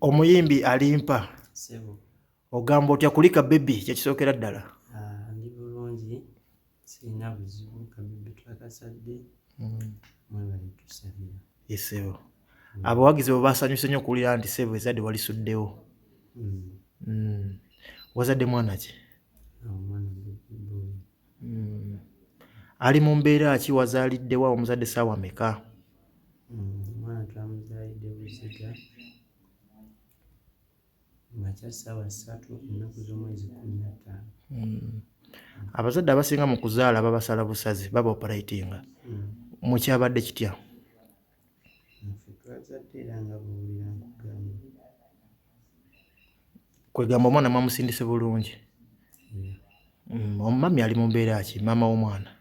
Omuyimbi alimpa. Ssebo. Ogamba otya kulika baby kyekisookera ddala? Ah, ndi bulungi, sirina buzibu, kabibi twakasadde. Mwebale tusabira. Ye ssebo. Abawagizi bo basanyuse nnyo okuwulira nti ssebo ezzadde walisuddewo. Wazadde mwana ki? Omwana baby boy. Ali mu mbeera ki, wazaaliddewa, omuzadde ssaawa meka? Omwana twamuzaalidde Buziga makya ssaawa 3, ennaku z'omwezi 15. Abazadde abasinga mu kuzaala babasala busazi, baba operatinga. Mukyabadde kitya? Ffe twazadde era nga bw'owulira nkugamba. Kwegamba omwana mwamusindise bulungi? Yeah. Omumami ali mu mbeera ki, maama w'omwana?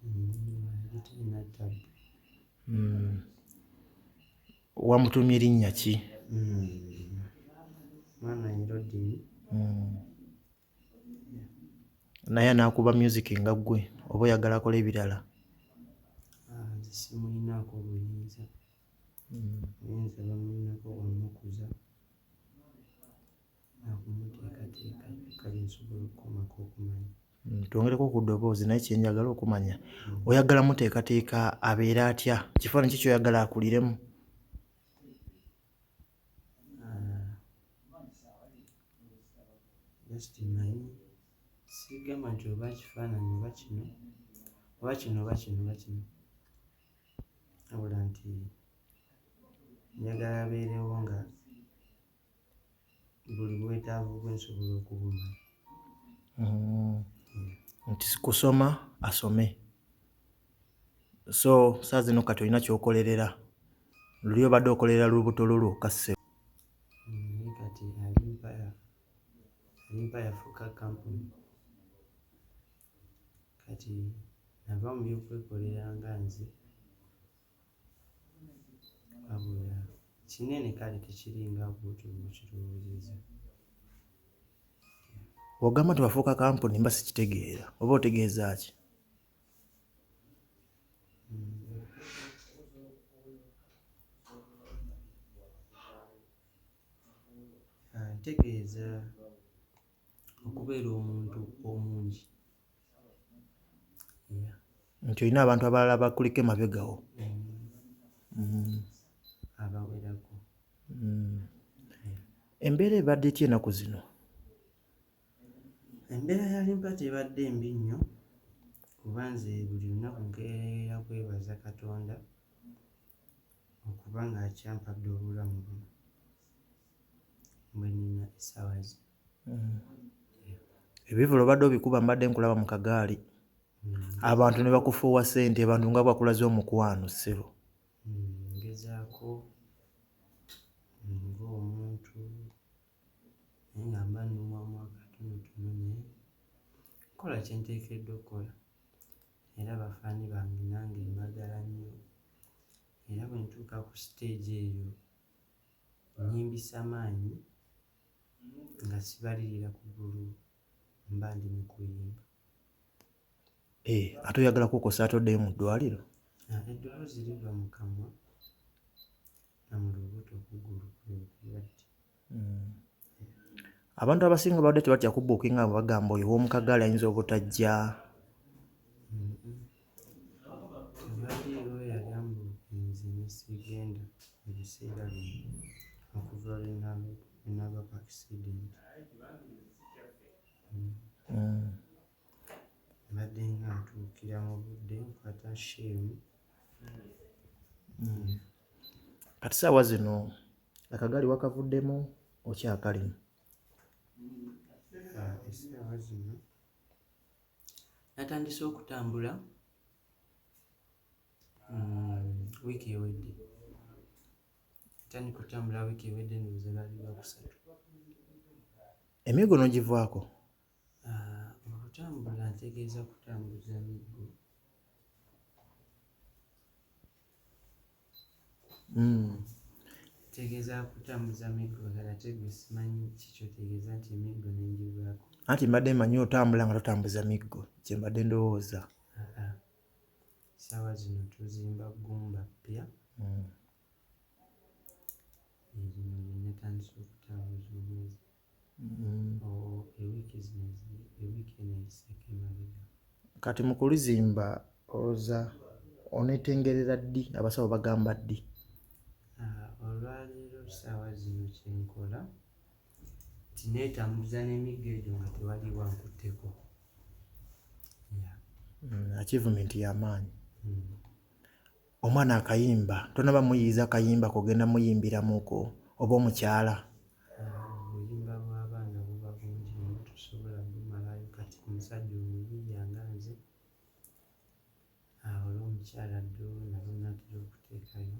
Ali talina ttabu. Wamutuumye linnya ki? Mwana ye Rodin. Naye anaakuba music nga ggwe oba oyagala akola ebirala? Ah, nze simulinaako buyinza. Obuyinza bamulinako bwamukuza nakumuteekateeka, byokka bye nsobola okukomako okumanya. Twongereko ku ddoboozi, naye kye njagala okumanya, oyagala muteekateeka abeere atya? Kifaananyi ki ky'oyagala akuliremu? Ah, just manyi sigamba nti oba kifaananyi oba kino oba kino oba kino oba kino, wabula nti njagala abeerewo nga buli bwetaavu bwe nsobola okubumanya. Nti kusoma asome. So saa zino kati olina ky'okolerera, luli obadde okolerera lubuto lwo lwokka ssebo. Naye kati Alimpa yafuuka kampuni. Kati nava mu by'okwekolera nga nze, wabula kinene kale tekiringa bw'otyo bw'okirowoozezza. Bw'ogamba nti wafuuka kampuni mba sikitegeera, oba otegeeza ki? Ah, ntegeeza okubeera omuntu omungi. Yeah. Nti olina abantu abalala bakuliko emabega wo. Abawerako. Embeera ebadde etya ennaku zino? Embeera ya Alimpa tebadde mbi nnyo, kuba nze buli lunaku nkeera kwebaza Katonda okuba ng'akyampadde obulamu buno bwe nnina essaawa zino. Ebivvulu obadde obikuba, mbadde nkulaba mu kagaali. Abantu ne bakufuuwa ssente, abantu nga bakulaze omukwano ssebo. Ngezaako ng'omuntu, naye nga mba nnumwamu akatonotono, naye nkola kye nteekeddwa okukola, era bafaani bange nange mbagala nnyo, era bwe ntuuka ku siteegi eyo nnyimbisa maanyi nga sibalirira kugulu, mba ndi mu kuyimba. Eh, ate oyagala kukosa ate oddeyo mu ddwaliro? Ah, eddoboozi liva mu kamwa na mu lubuto okugulu kwebulwadde. Abantu abasinga babadde tebatya kubuukinga nga bagamba oyo ow'omu kagaali ayinza obutajja. Tewaliiwo yagamba nze ne sigenda mu biseera bino okuva lwe nava ku accident. Mbadde nga ntuukira mu budde, nkwata shame. Kati ssaawa zino akagaali wakavuddemu, okyakalimu? Ah, essaawa zino natandise okutambula wiiki ewedde. Natandika okutambula wiiki ewedde, ndowooza lwali Lwakusatu. Emiggo n'ogivaako? Ah, okutambula ntegeeza kutambuza miggo. Ntegeeza kutambuza miggo, kati ate gwe simanyi kikyotegeeza nti emiggo nengivaako. Anti mbadde mmanyi otambula nga totambuza miggo, kye mbadde ndowooza. Ah, ah. Essaawa zino tuzimba ggumba ppya. Lino lye natandise. Ewiiki zino, ewiiki eno eyiseeko emabega. Kati mu kulizimba olowooza oneetengerera ddi? Abasawo bagamba ddi? Olwaleero ssaawa zino kyenkola nti neetambuza n'emiggo egyo nga tewali wankutteko. Achievement y'amaanyi. Omwana akayimba tonaba muyiiza kayimba kogenda muyimbiramuko oba omukyala? Obuyimba bw'abaana buba bungi nnyo, tosobola bumalayo. Kati omusajja omuyiiya nga nze, olw'omukyala ddo nalwo naatera okuteekayo,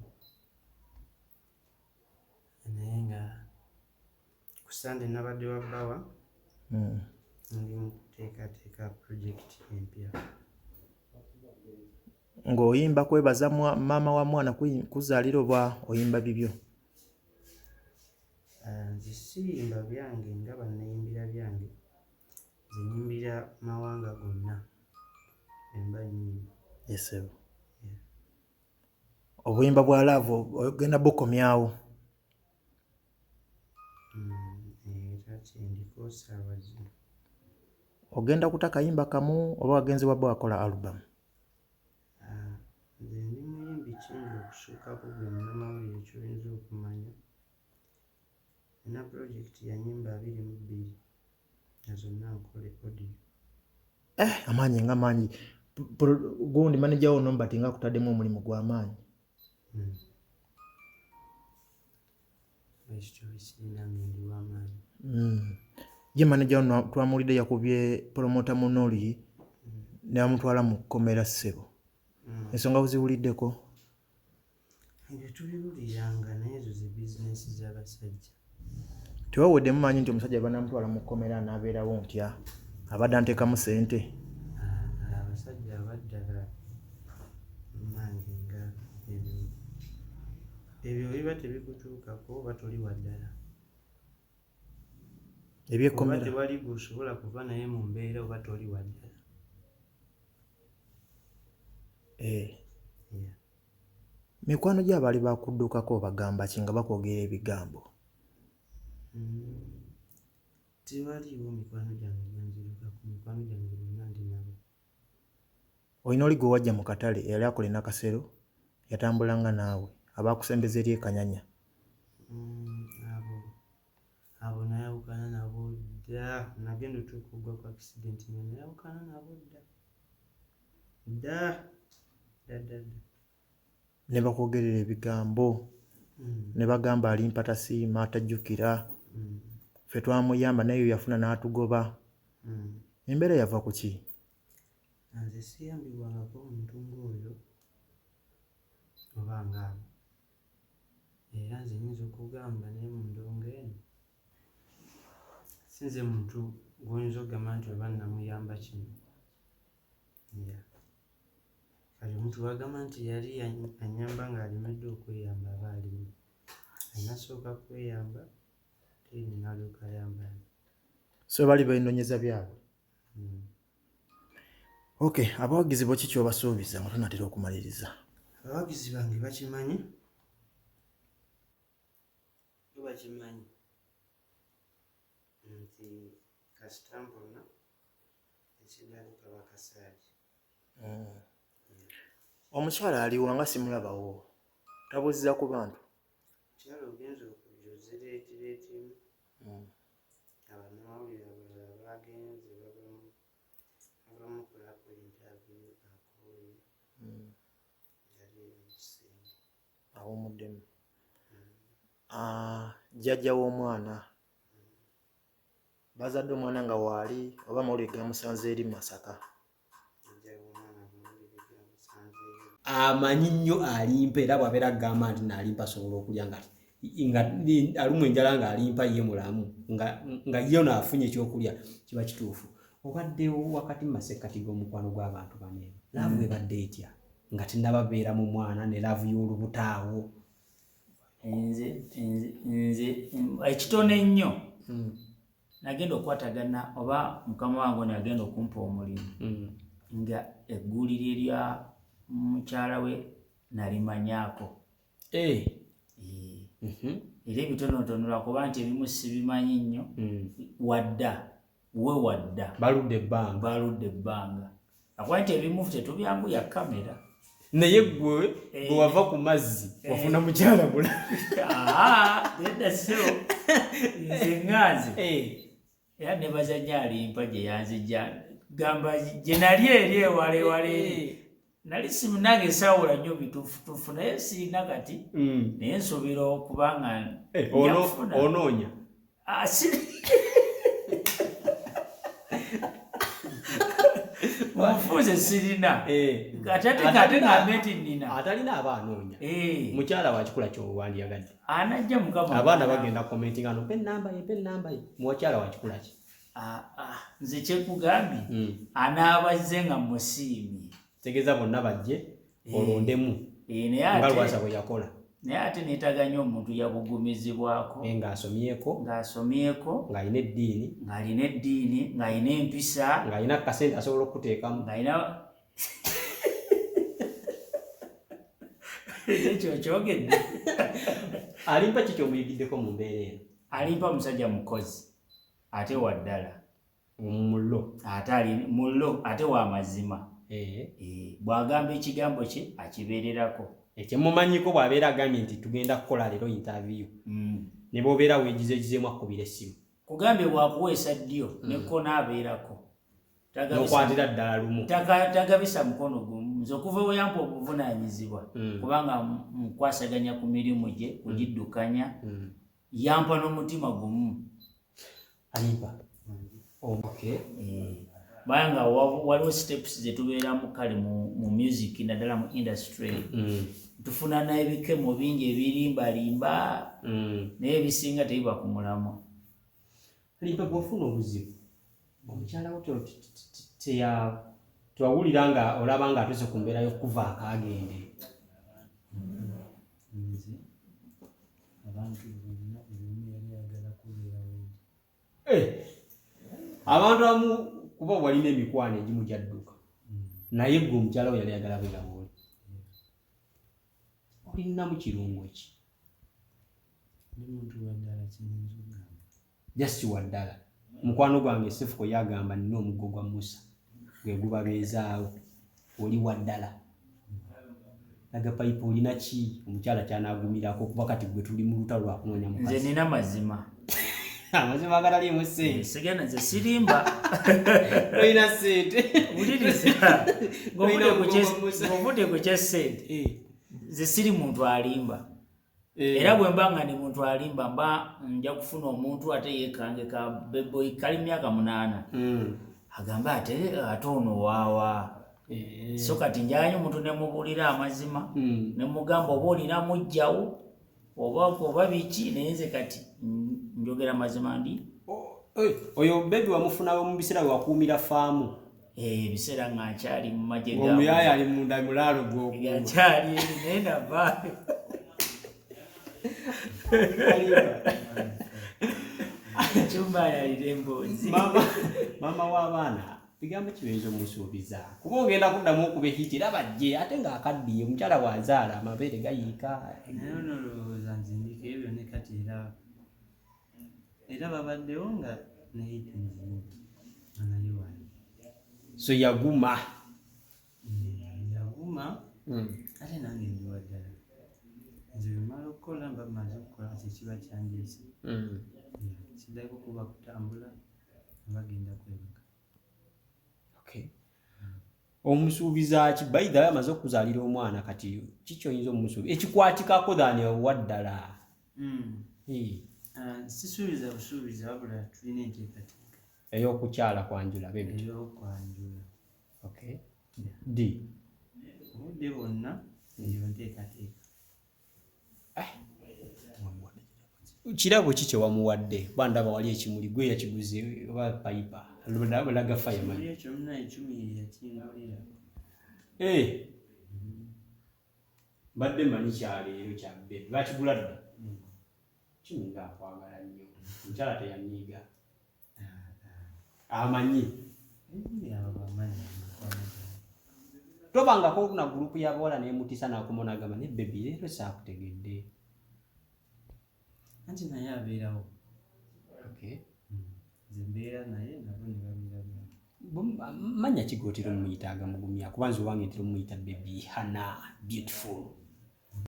naye nga ku Sande nabadde wa bbawa. Ndi mu kuteekateeka pulojekiti empya. Ng'oyimba kwebaza maama wa mwana kuzaalira oba oyimba bibyo? Nze siyimba byange nga banneeyimbira byange, nze nyimbira mawanga gonna emba nnyimba. Yes ssebo. Obuyimba bwa love ogenda bukomyawo? Era kyendiko ssaawa zino. Ogenda kuta kayimba kamu oba wagenze wabba wakola album? Nze ndi muyimbi kingi okusukkako gwe munnamawulire ky'oyinza okumanya. Nina pulojekiti ya nnyimba 22 nga zonna nkole audio. Amaanyi nga mangi. Gundi manager wo Nombati nga akutaddemu omulimu gw'amaanyi. Ekyo ekirina nga ndi w'amaanyi. Ye manager wo twamuwulidde yakubye promota Munoli ne bamutwala mu kkomera ssebo. Ensonga buziwuliddeko? Ebyo tubiwuliranga, naye ezo ze bizinensi z'abasajja. Tewaweddemu maanyi nti omusajja banamutwala mu kkomera anaabeerawo ntya? Abadde anteekamu ssente. Abasajja abaddala nange nga ebyo biba tebikutuukako oba toli waddala. Ebyekkomera. Oba tewali gw'osobola kuva naye mu mbeera oba toli waddala. Mikwano gyo abaali bakuddukako obagamba ki nga bakwogera ebigambo? Tewaliiwo mikwano gyange gyanzirukako, mikwano gyange bonna ndi nabo. Olina oli gwe wajja mu katale eyali akola e Nakasero, yatambulanga naawe, abaakusembeza eri e Kanyanya. Abo nayawukana nabo dda, nagenda otuuka okugwa ku accident nga nayawukana nabo dda. Dda dda dda dda. Ne bakwogerera ebigambo, ne bagamba alimpa tasiima, atajjukira. Ffe twamuyamba naye yafuna n'atugoba. Embeera yava ku ki? Nze siyambibwangako omuntu ng'oyo oba ng'abo. Era nze nnyinza okugamba naye mu ndongo eno si nze muntu gw'oyinza okugamba nti oba namuyamba kino. Kale omuntu bw'agamba nti yali annyamba ng'alemeddwa okweyamba aba alimba. Alina sooka kweyamba then n'alyoka ayamba. So bali beenoonyeza byabwe. Okay, abawagizi bo ki ky'obasuubiza nga tunaatera okumaliriza? Abawagizi bange bakimanyi, bo bakimanyi nti kasita mpona ekiddako kaba kasaagi. Omukyala aliwa nga simulabawo? Tabuuziza ku bantu? Omukyala ogenze okujja ozireetireetimu. Abannamawulire abalala bagenze babamukolako interview akooye. Yali eri mu kisenge. Awummuddemu. Jjajja w'omwana bazadde omwana nga waali oba amawulire gamusanze eri Masaka? Amanyi nnyo alimpa, era bw'abeera agamba nti naalimpa asobola okulya nga alumwa enjala ng'alimpa ye mulamu nga ye ono afunye ekyokulya kiba kituufu. Obadde wakati mu masekkati g'omukwano gw'abantu bano eno, love ebadde etya nga tennababeera mu mwana ne love y'olubuto awo? Nze ekitono ennyo nagenda okukwatagana oba mukama wange ono yagenda okumpa omulimu nga eggulire lya mukyala we nalimanyaako. Era ebitonotono lwakuba nti ebimu sibimanyi nnyo. Wadda we wadda Baludde ebbanga. Baludde ebbanga, akuba nti ebimu tetubyanguya kamera. Naye gwe bwe wava ku mazzi wafuna mukyala mulala? Nedda ssebo, nze nganze era nebaza nnyo alimpa gye yanzijja, gamba gye nali eri ewala ewala eri nali nange saawula nnyo bituufutuufu, naye siina kati. Naye nsuubira okuba nga nja kufuna. Onoonya? Ah, mufunze sirina. Ate ate ngambe nti nina. Atalina aba anoonya. Mukyala wakikula kyowandiyagadde? Anajja Mukama. Abaana bagenda commentinga no, mpe enamba ye, mpe enamba ye. Muwakyala wakikula ki? Ah, ah, nze kyekugambye, anaabazze nga musiimye. Tegeeza bonna bajje olondemu Naye nga ate Lwasa bwe yakola. Naye ate neetaaga nnyo omuntu yabugumizibwako. Naye ng'asomyeko. Ng'asomyeko. Ng'alina eddiini. Ng'alina eddiini, ng'alina empisa. Ng'alina kasente asobola okuteekamu. Ng'alina ekyo kyogedde. Alimpa ki kyomuyigiddeko mu mbeera eno? Alimpa musajja mukozi ate wa ddala. Mullo. Ate ali mullo ate wa mazima. Bw'agamba ekigambo kye akibeererako. Ekyemumanyiko, bw'abeera agambye nti tugenda kukola leero interview, ne bw'obeera weegizeegizeemu akubira essimu. Kugambye bw'akuweesa ddyo nekkona abeerako. N'okwatira ddala lumu. Tagabisa mukono gumu. Nze okuva we yampa obuvunaanyizibwa, kubanga nkwasaganya ku mirimu gye kugiddukanya, yampa n'omutima gumu. Alimpa, okay. Kubanga waliwo steps zetubeeramu kale mu music, naddala mu industry. Tufuna n'ebikemo bingi ebirimbalimba, naye ebisinga tebiba ku mulamwa. Alimpa, bw'ofuna obuzibu, omukyala wo tewawulira nga olaba nga atuuse ku mbeera y'okuvaako agende? Nze abantu bonna buli omu yali ayagala kubeera wendi. Abantu abamu kuba walina emikwano egimu gyadduka, naye gwe omukyala we yali ayagala beera wooli. Olinamu kirungo ki? Ndi muntu waddala, kyenyinza okugamba. Just waddala. Mukwano gwange Sefuko yagamba nina omuggo gwa Musa gwe gubabeezaawo. Oli waddala. Laga Payipa, olina ki omukyala kyanagumirako? Kuba kati gwe tuli mu lutalo lwakunoonya Nze mukazi. nina mazima. Amazima agataliimu ssente. Sigenda, nze sirimba. Olina ssente. Wuliriza. Olina omuggo gwa Musa. Ng'ovudde ku kyessente, nze siri muntu alimba. Era bwe mba nga ndi muntu alimba, mba nja kufuna omuntu ate yekange ka beboy kali myaka 8, agambe ate ono waawa. So kati njagala omuntu nemubuulira amazima, nemugamba oba olina mujjawo oba biki, naye nze kati njogera mazima ndi. Oyo baby wamufunawo mu biseera we wakuumira faamu? Ebiseera nga nkyali mu magye. Omuyaaya ali munda mulaalo Nga gwokuuma. nkyali eri, naye navaayo. Kyumba yalira emboozi. Maama w'abaana, bigambo kibiyinza omusuubiza? Kuba ogenda kuddamu okuba e hit era bajje, ate ng'akaddiye, omukyala bw'azaala amabeere gayiika. Naye onolowooza nze ndiko ebyo ne kati era babaddewo nga ne hit nzirina nga naye wali. So yaguma. Yaguma ate nange ndi waddala. Nze bwemala okukola mba mmaze okukola, kyekiba kyanjeesa. Siddako kuba kutambula nga bagenda kwebaka. Okay. Omusuubiza ki? By the way, amaze okuzaalira omwana, kati kiki oyinza omusuubiza ekikwatikako thani owaddala? Ah, sisuubiza busuubiza, wabula tulina enteekateeka. Ey'okukyala, kwanjula bebyo? Ey'okwanjula. Okay, ddi? Obudde bwonna eyo nteekateeka. Kirabo ki kyewamuwadde? Kuba ndaba wali ekimuli, gwe yakiguze oba Payipa? Laga fireman. Ekimuli ekyo munaye Cumi yakingulira. Eh. Mbadde mmanyi kyaleero kya baby, bakigula dda. Cumi nga akwagala nnyo. Omukyala teyanyiiga, amanyi. Ebiri abo bamanyi emikwano gyange. Tobangako na group y'abawala nemutisa nakoma nagamba ne baby leero saakutegedde? Anti naye abeerawo. Okay. Nze mbeera naye, nabo ne babeera naye. Manya ki g'otera omuyita agamugumya? Kuba nze owange ntera omuyita baby, hana, beautiful.